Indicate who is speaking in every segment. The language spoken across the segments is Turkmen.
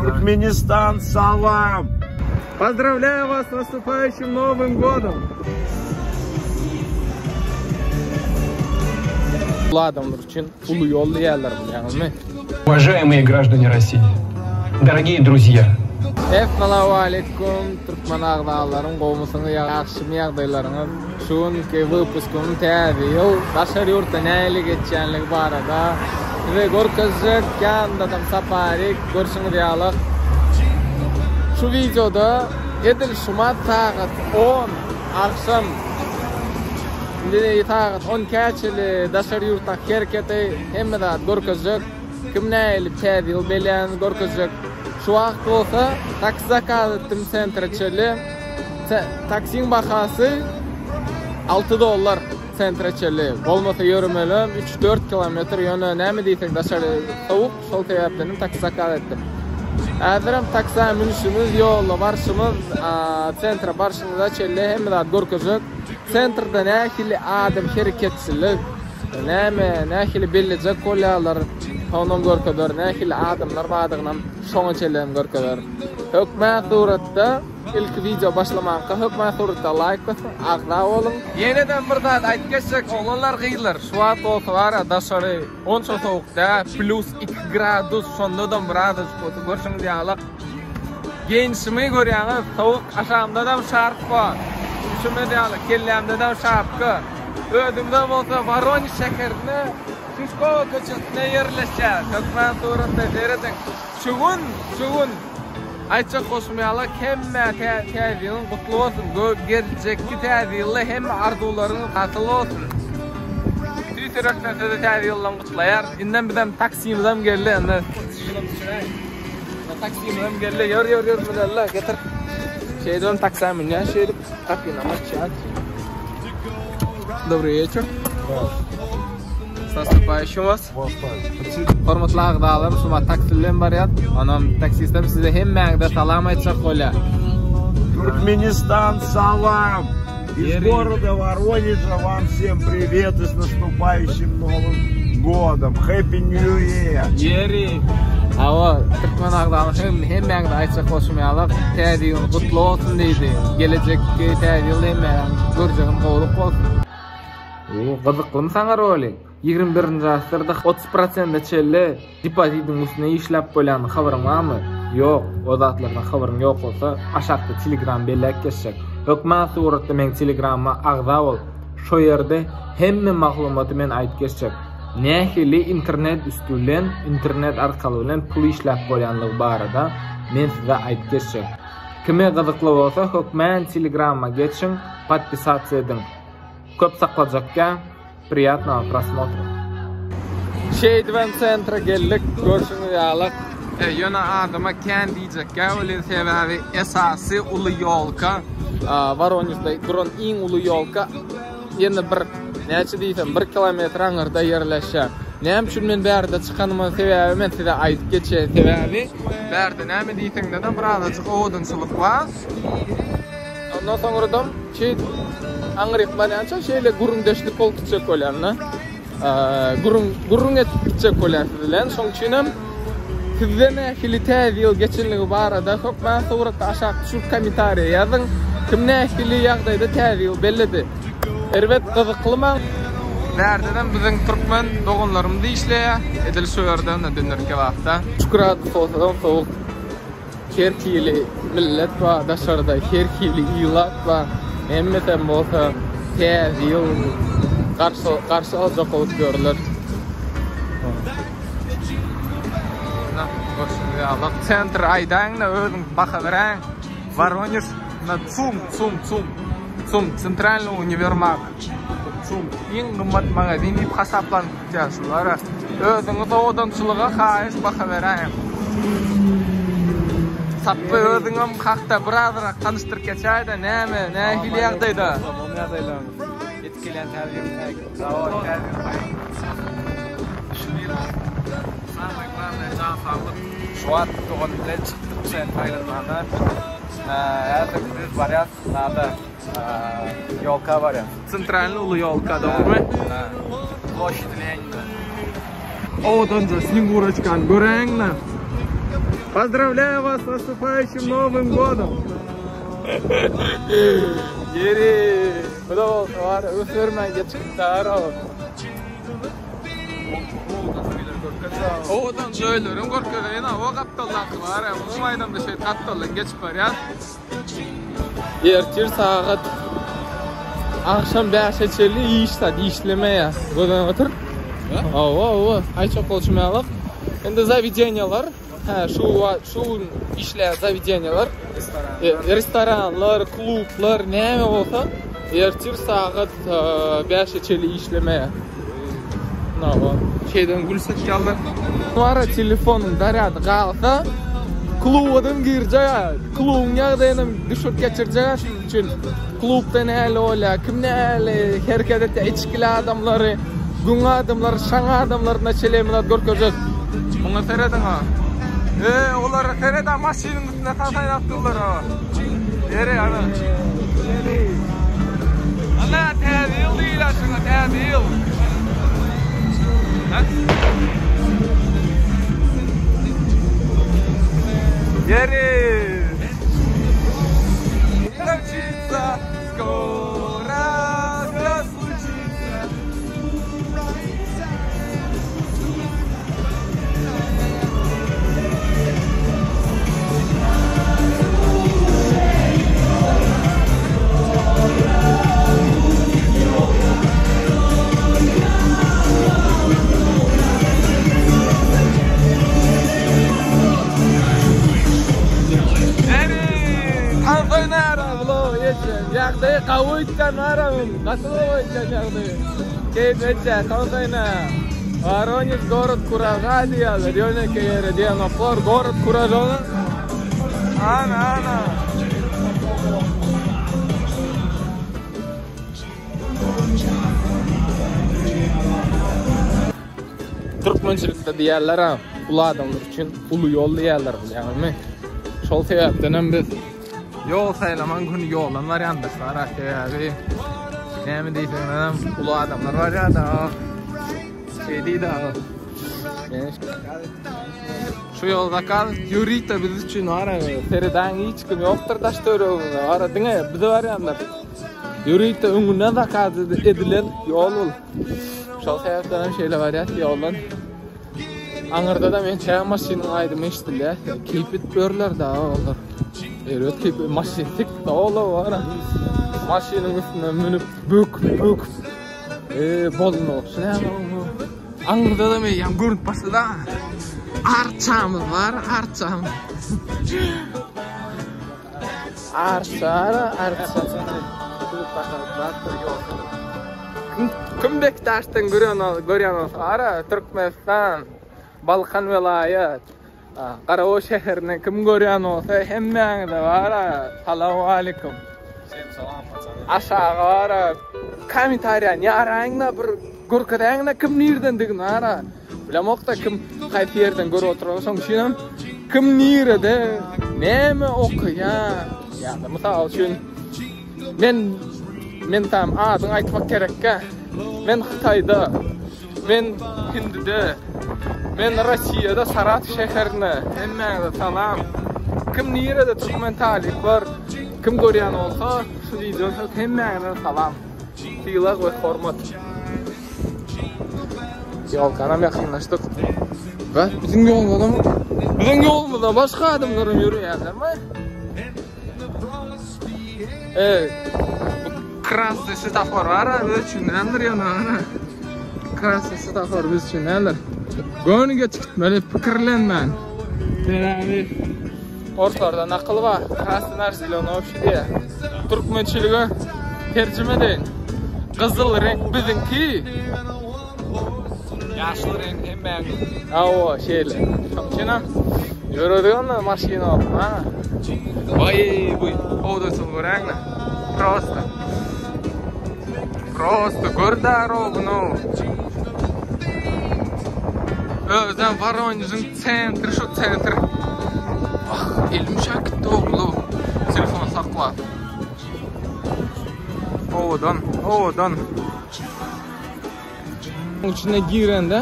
Speaker 1: Türkmenistan salam!
Speaker 2: Поздравляю вас с наступающим Новым годом! Uly adamlar üçin uly ýol diýýärler bilýäňizmi?
Speaker 3: Уважаемые граждане России, дорогие друзья!
Speaker 2: Essalawwaleýkum türkmen agzalarym gowmysyňyz ýagşymy ýagdaýlaryňyz şu günki wypuskym täze ýyl daşary ýurtda nähili geçýänligi barada size görkezjek ýanymdadam Saparik görşüňiz ýaly şu wideoda edil şumat sagat on agşam indi sagat on ikä çenli daşary ýurtdaky hereketi hemme zat görkezjek kim nähili täze ýyl belýänini görkezjek Şu wagt bolsa taksi zakaz etdim sentre çenli. Taksiň bahasy 6 dollar sentre çenli. Bolmasa ýöremelem 3-4 kilometr ýöne näme diýseň daşary sowuk şol sebäpden hem taksi zakaz etdim. Häzirem taksä münüşimiz, ýolda barşymyz, sentre barşymyza çenli hemme zat görkezjek. Sentrde nähili adam hereketçilik, Näme, nähili bellejek bolýarlar, şonam görkezer, nähili adamlar bardygynam şoňa çenlem görkezer. Hökmän suratda ilki wideo başlamanka hökmän suratda laýk basyň, agza boluň. Ýenedem bir zat aýdyp geçjek oglanlar gyzlar şu wagt bolsa bara daşary onça sowuk däl plýus 2 gradus şondadam birazajyk bolsa görşüňiz ýaly Geýnişimi görýäňiz, sowuk aşagymdadam şarf bar. Üşümez ýaly kellämdedem şapka. Özümde bolsa Woronež şäherinde Şişkowa köçesinde ýerleşýär. Hökman suratda serediň. Şu gün, şu gün aýtjak bolşum ýaly hemmä Täze ýylyň gutly bolsun. Geljekki Täze ýylda hemme arzuwlaryňyz hasyl bolsun. Tüýs ýürekden sizi Täze ýyl bilen gutlaýar. Indem bizem taksimizem geldi. Indi şunam düşüräýiň. Taksimizem geldi. Ýör, ýör, ýör, müneli, getir. Şeýdibem taksä münýän şeýdip gapynam açýan. Dobry wieczór. S наступающим вас. Hormatly agzalarym, şu wagt taksi bilen barýas. Onam taksistem size hemmäňize salam aýtjak bolýar.
Speaker 1: Türkmenistan salam! Из города Воронежа вам всем привет и с наступающим Новым годом! Happy New Year!
Speaker 2: Ýeri. Hawa, türkmen agzalary hem hemmäňize aýtjak bolşum ýaly, täze ýylyň gutly bolsun diýdi. Gelejekki täze ýyl hemmäňiň görjegini gowulyk bolsun. Oo, gyzyklymy saňa rolik? 21-nji asyrda 30 prosente çenli Depozitiň üstünde işläp bolýanyny habaryň barmy? Ýok, o zatlardan habaryň ýok bolsa, aşakda telegram belläp geçjek. Hökman suratda meň telegramyma agza bol. Şo ýerde hemme maglumaty men aýdyp geçjek. Nähili internet üsti bilen, internet arkaly bilen pul işläp bolýanlygy barada men size aýdyp geçjek. Kime gyzykly bolsa hökmän telegramyma geçiň, podpisatsa ediň. Köp saklajakka. Priýatnogo prosmotra. Şeýdibem sentra geldik, görşüňiz ýaly. Ýöne adama kän diýjekgä welin sebäbi esasy uly ýolka Woronežde duran iň uly ýolka ýene bir näçe diýsem bir kilometr aňyrda ýerleşýär. Näme üçin men bärde çykanymyň sebäbi men size aýdyp geçeýin sebäbi bärde näme diýseňde-de birazajyk owadançylyk bar. Ondan soňradam şeýdip aňryk barýança şeýle gürrüňdeşlik bolup gitjek bolýan-da. Gürrüň gürrüň edip gitjek bolýan siz bilen. Şonuň üçin hem sizde nähili täze ýyl geçenligi barada hökman suratda aşak düşüp kommentariýa ýazyň. Kim nähili ýagdaýda täze ýyl belledi? Erbet gyzykly maň. Bärdenem biziň türkmen doganlarymyz işleýär. Edil şu ýerden döner kebapda. Şükür bolsa sowuk. Her hili millet bar daşarda, her hili ilat bar. Hemmesem bolsa täze ýyl garşy garşy aljak bolup ýörler. Sentr aýdaýyň-da özüň baha beräýiň. Woronež na CUM, CUM, CUM. CUM, Centralnyý uniwermag. CUM iň gymmat magazin diýip hasaplanyp gitýär şulara. Özüňiz owadançylyga haýyş baha beräýiň. Sapby özüňem hakda birazrak tanyşdyryp geçäýdä näme, nähili ýagdaýda?
Speaker 4: Ýetip gelýän täze ýyl täze ýyl Samое главное jan saglyk. Şu wagt dogan bilen çykdyk sen aýlanmaga. Häzir biz barýas nada. Ýolka barýas.
Speaker 2: Sentralny uly ýolka dogrymy?
Speaker 4: Ploşid Lenina.
Speaker 2: Owadanja Sneguroçkany göräýiňle. Поздравляю вас с наступающим Новым годом! Ýeri, bu da bolsa bar, ösürmän geçip dar o. Owadan öýleriň görkezeýin, o gapdaldaky bar, umumy aýdamda şeýdip gapdaldan geçip barýas. Ertir sagat agşam 5-e çenli iş zat işlemeýär. Gözüňe otur. Hawa, hawa, aýtjak bolşum ýaly. Indi zawedeniýalar, hä, şu şu gün işleýän zawedeniýalar, restoranlar, klublar, näme bolsa, ertir sagat 5-e çenli işlemeýär. Hawa, şeýden gül satýarlar. Bara telefonyň zarýady galsa, klubadam girjek, klubuň ýagdaýynam düşürip geçirjek şunuň üçin. Klubda näle bolýar, kim näle hereket etýär, içgili adamlary, güň adamlary, şaň adamlaryna çenli zat görkezjek. Muňa serediň-a. Eý, olara seret-a, maşynyň üstünde saz aýlap durlar-a. Ýeri, ana. Ýeri. Ana, täze ýyl diýilýär şuňa, täze ýyl. Ha? Ýeri. Skora всё случится. Ýagdaýy gawy öýtýän baram. Gaty gowy öýtýän ýagdaýy. Keýp etýär, tans oýna. Woronež gorod kuraža diýýärler. Ýönekeý ýere diýenoklar, gorod kuraža. Ana, ana. Türkmençilikde diýýärler-ä, uly adamlar üçin uly ýol diýýärler, bilýäňizmi? Şol sebäpdenem biz ýol saýlaman göni ýoldan barýandyrys, ara sebäbi näme diýseňem uly adamlar barýar-da. Şeý diýdi Şu ýol zakaz ýörite biz üçin bar, seredäň hiç kim ýokdur daş töweregimizde, ara diňe biz barýandyr. Ýörite öňünden zakaz edilen ýol bul. Şol sebäpden hem şeýle barýas ýoldan. Aňyrda-da men çäge maşynyň aýdymy eşidilýär. Keýp edip ýörler da olar. Erbet keýp maşyn tik doly bar. Maşynyň üstüne münüp böküp böküp. Eee boldy şu näme bu? Aňyrda-da meýýäm görünip başlady. Arçamyz bar, arçamyz. Arça, arça. Kim Bektaşdan görýän görýän bolsa, ara Türkmenistan, Balkan welaýat, Garagoz şäherinden kim görýän bolsa, hemmäňize bara salam aleýkum. Aşaga bara kommentariýany ýaraýyň-da bir görkezäýiň-de kim nirdendigini ara. Bilemok-da kim haýsy ýerden görüp oturan, şonuň üçin hem kim nirede, näme okaýar. Ýa-da mysal üçin men men tam adyňy aýtmak gerekkä. Men Hytaýda, men Hindide, men Rossiýada Saratow şäherinde. Hemmäňize salam. Kim nirede türkmen talyplar, kim görýän bolsa şu wideony hemmäňize salam. Sylag we hormat. Ýolkanam ýakynlaşdyk. We biziň ýolumyzam biziň ýolumyzda başga adamlaram ýöreýärlermi? Ey, bu krasny svetofor bar, biz üçin nämedir ýöne. Krasny svetofor biz üçin nämedir? Göni geçip gitmeli, pikirlenmän. Sebäbi orslarda nakyl bar, krasny nar zelenoý obşi diýýär. Türkmençilige terjime edeýin. Gyzyl reňk biziňki.
Speaker 4: Ýaşyl reňk hemmäniň.
Speaker 2: Hawa, şeýle. Şonuň üçin hem ýöredik onda maşyn alyp, ha. Waý, bu owdaçyny göräýiňle. Prosta. Prosta gör daro bunu. Özem Woronežiň sentri şu sentr. Ah, elim şak doglu. Telefon sakla. Owadan, owadan. Içine girende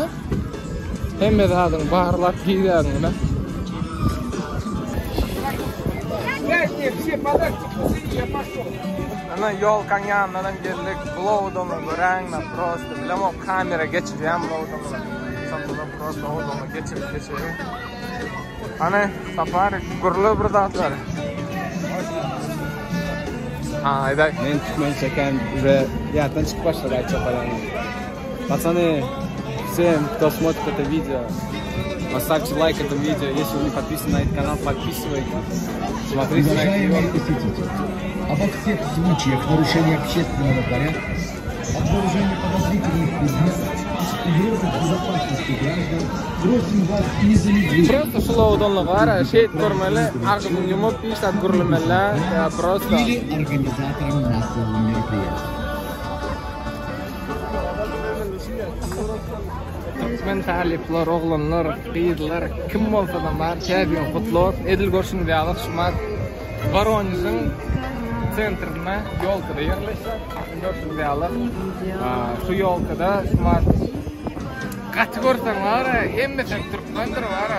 Speaker 2: hemme zadyň barlap girýäňmi?
Speaker 4: Все подарки пузыри, я пошел.
Speaker 2: Ana ýolkaň ýanyndan geldik. Blowdamy göräňme prosta. Bilemok kamera geçirýän blowdamy. Şonda prosta owadanlyk geçirip geçeýin. Hany Sapar gürle bir zatlar. Ha, aýdaý.
Speaker 4: Men türkmençe çeken уже ýatdan çykyp başlady aýtjak bolýanym. Пацаны, всем, кто смотрит это видео, поставьте лайк этому видео. Если вы не подписаны на этот канал, подписывайтесь. Смотрите на это
Speaker 5: Уважаемые посетители, обо всех случаях нарушения общественного порядка, обнаружения подозрительных предметов, угрозах безопасности граждан, просим вас незамедлительно
Speaker 2: Prosta şul owadanlygy bar, şeýt görmeli, agzyňy ýumup hiç zat gürlemeli, ýa prosta.
Speaker 5: или организаторам массового мероприятия.
Speaker 2: Türkmen talyplar, oglanlar, gyzlar, kim bolsa-da bar, täze ýyl gutly bolsun. Edil görşüňiz ýaly şumat Woronežiň sentrinde ýolkada ýerleşýär. Görşüňiz ýaly, şu ýolkada şumat gaty görseň bar, hemmesi türkmendir bar.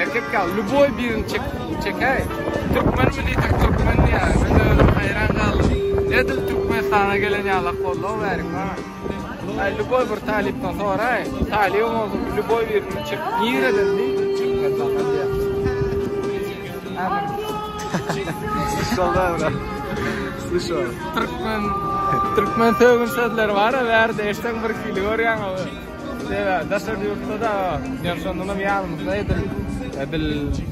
Speaker 2: Erkek ýaly lýuboý birini çek çekäý. Türkmenmi diýsek türkmen diýýär. Men özüm haýran galdym. Edil Türkmenistana gelen ýalak boldy bärik bar. Aý lýuboý bir talypdan soraý. Talybym bolsun lýuboý birini çek nireden diý. Türkmenistandan diýýär.
Speaker 4: Слышал, да, брат? Слышал.
Speaker 2: Türkmen Türkmen sögün sözleri bar ya bärde eşden bir kili görýäň o. Sebäbi daşary ýurtda da ýa şondan hem ýanymyzda edil edil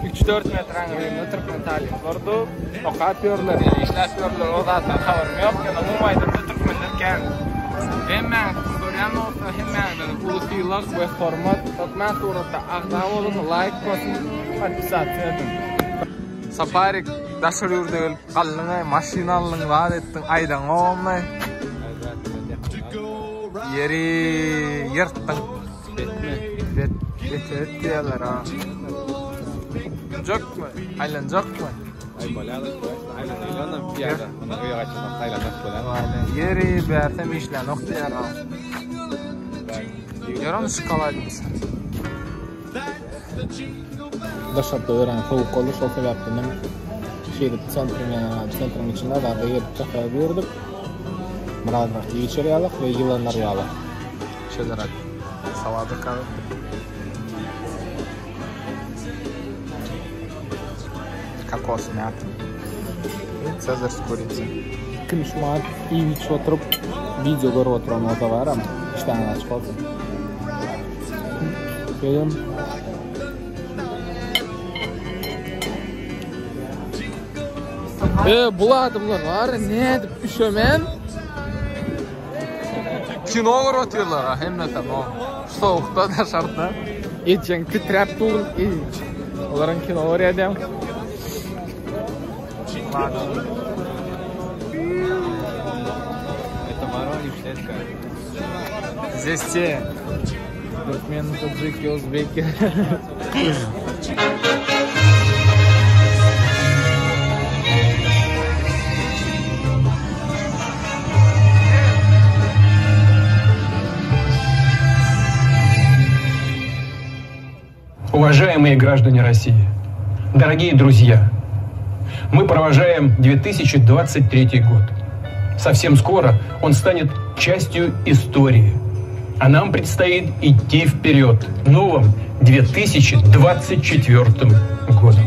Speaker 2: 3-4 metr aňrynda türkmen talyplar dur. Okap ýörler, ýa işläp ýörler, o zatdan habarym ýok. Ýöne umumy aýdanda türkmenler kän. Hemmäňiz kim görýän bolsa, hemmäňize uly sylag we hormat. Hökman suratda agza boluň, laýk basyň, podpisasiýa ediň. Saparik daşary ýurda gelip galdyň, maşyn aldyň, zat etdiň, aýdaňokmy? Ýeri ýyrtdyň.
Speaker 4: Betmi?
Speaker 2: Bet, bet et diýerler ha. Jokmy? Aýlanjakmy?
Speaker 4: Aý bolýar, aýlan aýlanam piýada. Ondan öýe gaýtmasam aýlanmak bolýar.
Speaker 2: Ýeri bersem işlänok diýer ha. Ýören şokoladnica. Daşarda örän sowuk boldy, şol sebäpden hem şeýdip sentryň ýanyna, sentryň içinde zada gelip çakyra girdik. Birazrak iýip-içer ýalyk we ýylanar ýaly. Şeýleräk salat zakaz etdik. Kokos mýata. Цезарь с курицей. Kim şu wagt iýip-içip oturyp wideo görüp oturan bolsa baram, işdäňiz açyk bolsun. Şeýdem. E, bu adamlar bar, nädip üşemen? Kino görüp otyrlar ha, hemmesi o. Sowukda daşarda. Ejeň titräp dur. Olaryň kino görýär diýen.
Speaker 4: Это Воронеж, детка.
Speaker 2: Здесь те туркмены, таджики, узбеки.
Speaker 3: Уважаемые граждане России, дорогие друзья, мы провожаем 2023 год. Совсем скоро он станет частью истории. А нам предстоит идти вперед новым 2024 годом.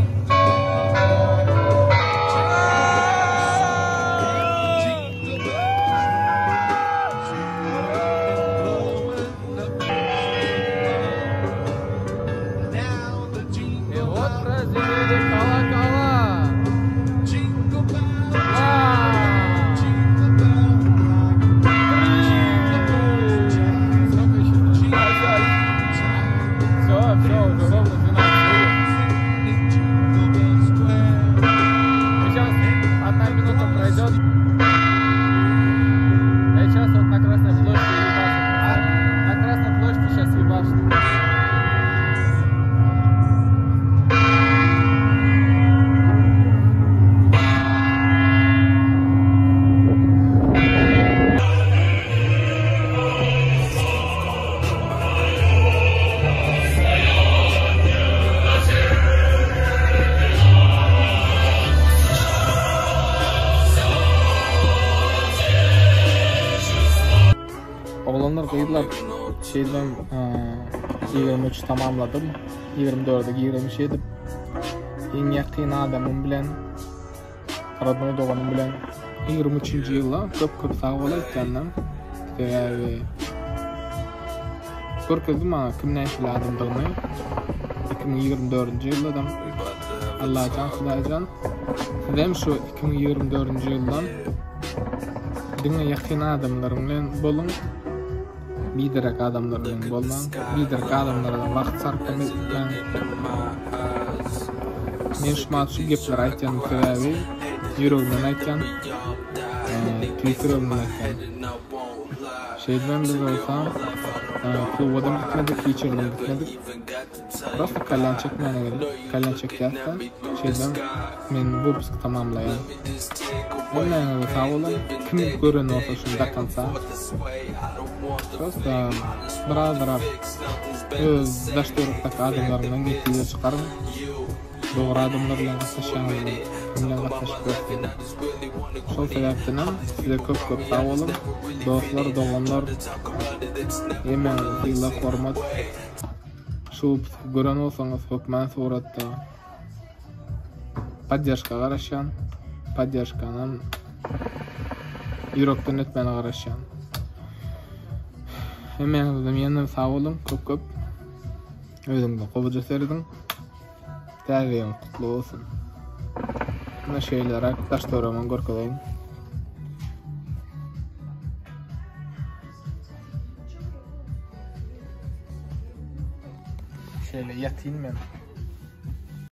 Speaker 2: И вот прозвенели колокола. Два, три. Сколько еще? Все, все, уже ровно 12 минут. Dostlar, şeýdibem 23 tamamladym. 24-e girdim şeýdip. Iň ýakyn adamym bilen rodnoý doganym bilen 23-nji ýylda köp köp sag bol aýtýandan. Sebäbi görkezdi maňa kim nähili adamdygyny. 2024-nji ýylda-da Allajan, Hudaýjan sizem şu 2024-nji ýyldan diňe ýakyn adamlaryň bilen boluň. Biderek adamlar bilen bolmaň. Biderek adamlara wagt sarp etmäň. Men şu mahat şu gepleri aýtýanym sebäbi ýüregimden aýtýan. Tüýs ýüregimden aýtýan. Şeýdibem biz bolsa klubadam gitmedik, hiç ýerden gitmedik. Prosta kalýan çekmäne geldik. Kalýan çekýäs-de. Şeýdibem men wypusk tamamlaýan. Hemmäňize sag boluň. Kim gören bolsa şuny do konca. Prosta birazrak öz daş töwerekdäki adamlaryňdan netije çykaryň. Dogry adamlar bilen gatnaşýaňyzmy? Kim bilen gatnaşyp ýörsüňiz? Şol sebäpdenem size köp köp sag boluň. Dostlar, doganlar. Hemmäňize sylag, hormat. Şu wypusky gören bolsaňyz hökman suratda podderşka garaşýan. Podderşkanam ýürekden etmäne garaşýan. Hemmäňizden ýene sag boluň köp köp. Özüňize gowuja serediň. Täze ýylyň gutly bolsun. Mine şeýleräk daş töweregimi görkezeýin. Şeýle ýatyn men.